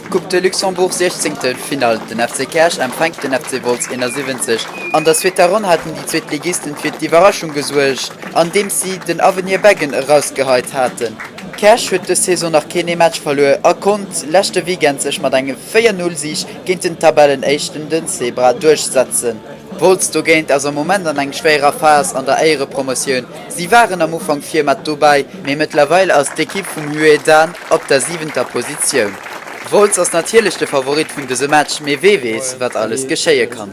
Coupe de Luxembourg Siechzéngtelfinall, Den FC Käerch empfänkt den FC Wolz 71. An der zweeter Ronn haten déi Zweetligisten fir d'Iwwerraschung gesuergt, andeems si den Avenir Beggen erausgeheit haten. Käerch huet dës Saison nach keen ee Match verluer a konnt leschte Weekend sech mat engem 4, 0 Sig géint den Tabellenéischten den Zebra duerchsetzen. Wolz dogéint ass am Moment an eng schwéierer Phas an der Éierepromotioun. Si waren am Ufank vir mat dobäi, mee mëttlerweil ass d'Ekipp vum Hue Dan op der siwenter Positioun. Wolz ass natierlech de Favorit vun dësem Match, mee wee weess, wat alles geschéie kann.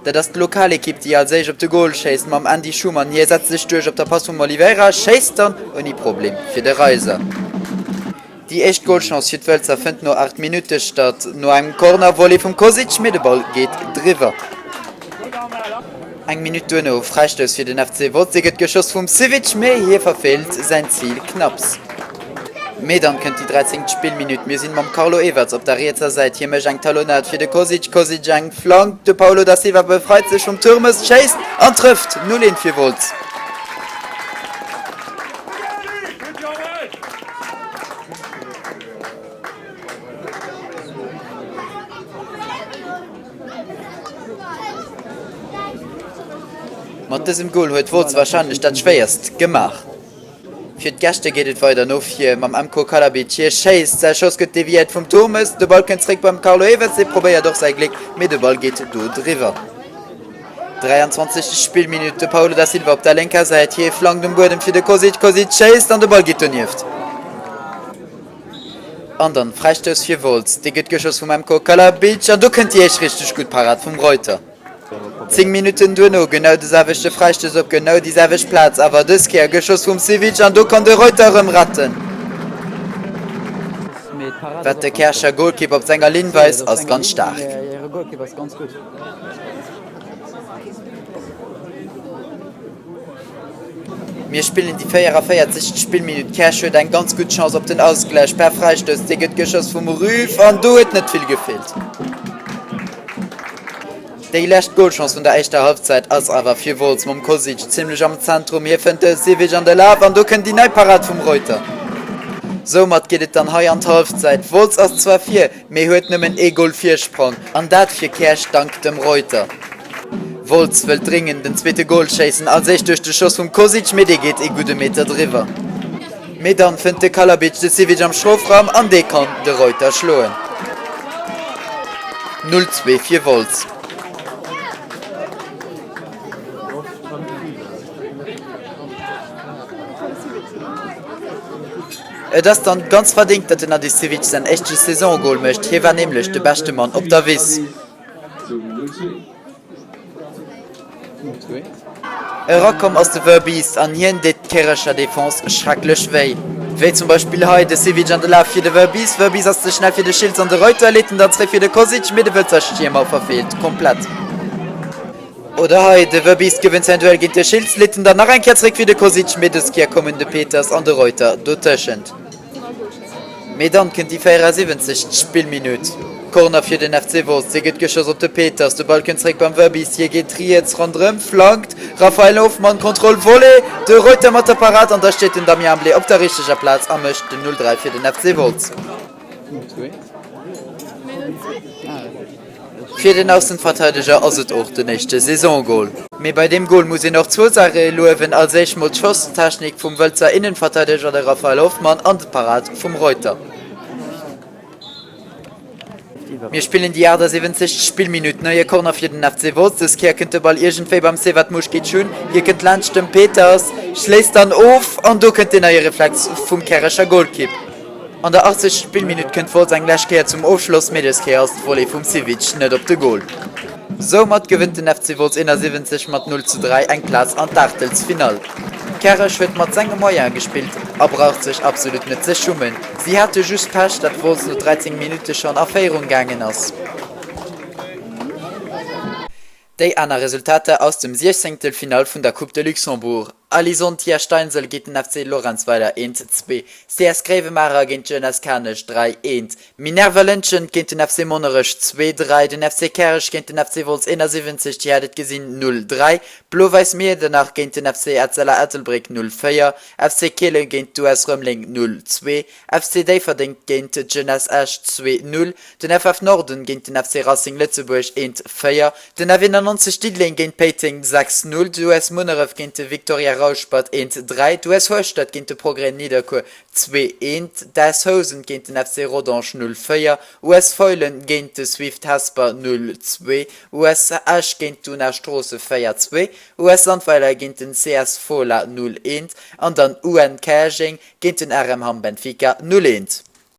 Dat ass d'Lokalekipp, déi als éischt op de Gol schéisst mam Andy Schumann. Hie setzt sech duerch op der Pass vum Oliveira, schéisst dann ouni Problem fir de Reiser. Déi éischt Golchance fir d'Wëlzer fënnt no 8 Minutte statt, no engem Corner Volley vum Kosic, mee de Ball geet driwwer. Eng Minutt duerno Fräistouss fir den FC Wolz, dee gëtt geschoss vum Sivic, mee hie verfeelt säin Zil knapps. Mee dann kënnt déi 13. Spillminutt, mir sinn mam Carlo Everts op der rietser Säit, hie mécht eng Talonnade fir de Kosic, Kosic eng Flank, de Paulo da Silva befreit sech vum Turmes, schéisst an trëfft! 0, 1 fir Wolz. Mat dësem Gol huet Wolz warscheinlech dat schwéierst gemaach. Fir d'Gäschte geet et weider no vir mam MK Kalabic. Hie schéisst, säi Schoss gëtt deviéiert vum Turmes. De Ball kënnt zréck beim Carlo Everts, dee probéiert och säi Gléck, mee de Ball geet do driwwer. 23. Spillminutt, De Paulo da Silva op der lénker Säit, hie flankt um Buedem fir de Kosic, Kosic schéisst an de Ball geet donieft. An dann Fräistouss fir Wolz, dee gëtt geschoss vum MK Kalabic an do kënnt déi éischt richteg gutt Parad vum Reuter. 10 Minutten duerno genau de selwechte Fräistouss op genau déi selwecht Plaz, awer dës Kéier geschoss vum Sivic an do kann de Reuter erëm retten. Wat de Käercher Golkipp op senger Linn weist, ass ganz staark. Mir spillen déi 44. Spillminutt. Käerch huet eng ganz gutt Chance op den Ausgläich per Fräistouss. Dee gëtt geschoss vum Rüff an do huet net vill gefeelt. Déi lescht Golchance vun der éischter Halbzeit ass awer fir Wolz mam Kosic zimmlech am Zentrum. Hie fënnt de Sivic an de Laf an do kënnt déi nei Parad vum Reuter. Soumat geet et dann hei an d'Halbzeit. Wolz ass zwar vir, mee huet nëmmen ee Gol Virsprong, an dat fir Käerch dank dem Reuter. Wolz wëllt dringend den zweete Gol schéissen, als éischt duerch de Schoss vum Kosic, mee dee geet ee gudde Meter driwwer. Mee dann fënnt de Kalabic de Sivic am Strofraum an dee kann de Reuter schloen. 0, 2 fir Wolz. Et ass dann ganz verdéngt, datt den Adi Sivic säin éischte Saisongol mécht, hie war nämlech de beschte Mann op der Wiss. Erakomm ass de Verbiest an hien deet d'Kärecher Defense schrecklech wéi. Wéi zum Beispill hei, de Sivic an de Laf fir de Verbiest, Verbiest ass ze schnell fir de Schiltz an de Reuter, leet en dann zréck fir de Kosic, mee de Wëlzer Stiermer verfeelt komplett. Oder hei, de Verbiest gewënnt säin Duell géint de Schiltz, leet en dann nach eng Kéier zréck fir de Kosic, mee dës Kéier kommen de Peters an de Reuter dotëschent. Mee dann kënnt déi 74. Spillminutt. Corner fir den FC Wolz, dee gëtt geschoss op de Peters, de Ball kënnt zréck beim Verbiest, hie geet riets ronderëm, flankt, Raphael Hofmann, Kontroll, Volley, de Reuter mat der Parad an da steet den Damien Amblé op der richteger Plaz a mécht den 0, 3 fir den FC Wolz. Fir den Aussenverteideger ass et och den éischte Saisongol. Mee bei deem Gol muss een och zwou Saache luewen, als éischt mol d'Schosstechnik vum Wëlzer Innenverteideger, de Raphael Hoffmann, an d'Parad vum Reuter. Mir spillen déi 78. Spillminutt. Neie Corner fir den FC Wolz. Dës Kéier kënnt de Ball iergendwéi beim Cevat Muskic un. Hie kënnt laanscht dem Peters, schléisst dann of an do kënnt deen neie Reflex vum Kärecher Golkipp. An der 80. Spillminutt kënnt Wolz eng lescht Kéier zum Ofschloss, mee dës Kéier ass d'Volley vum Sivic net op de Gol. Soumat gewënnt den FC Wolz 71 mat 0 zu 3 eng Plaz an d'Aachtelsfinall. Kerrech huet mat senge Moyene gespillt a braucht sech absolut net ze schummen. Si hate just Pech, dat Wolz no 13 Minutte schonn a Féierung gaangen ass. Déi aner Resultater aus dem Siechzéngtelfinall vun der Coupe de Luxembourg. Alisontia Steinsel géint den FC Lorentzweiler 1, 2, CS Gréiwemaacher géint d'Jeunesse Kanech 3, 1, Minerva Lëntgen géint den FC Monnerech 2, 3, den FC Käerch géint den FC Wolz 71, Dir hat et gesinn, 0, 3, Blo-Wäiss Miedernach géint den FC Etzella Ettelbréck 0, 4, FC Kehlen géint d'US Rëmeleng 0, 2, FC Déifferdeng géint d'Jeunesse Esch 2, 0, den FF Norden géint den FC Racing Lëtzebuerg 1, 4, den F 91 Diddeleng géint Péiteng 6, 0, d'US Munneref géint de Victoria Rouspert 1, 3, d'US Hueschtert géint de Progrès Nidderkuer 2, 1, d'AS Housen géint den FC Rodange 0, 4, US Feulen géint de Swift Hesper 0, 2, US Esch géint d'Una Stroosse 4, 2, US Sandweiler géint den CS Fola 0, 1 an dann UN Käerjeng géint den RM Hamm Benfica 0, 1.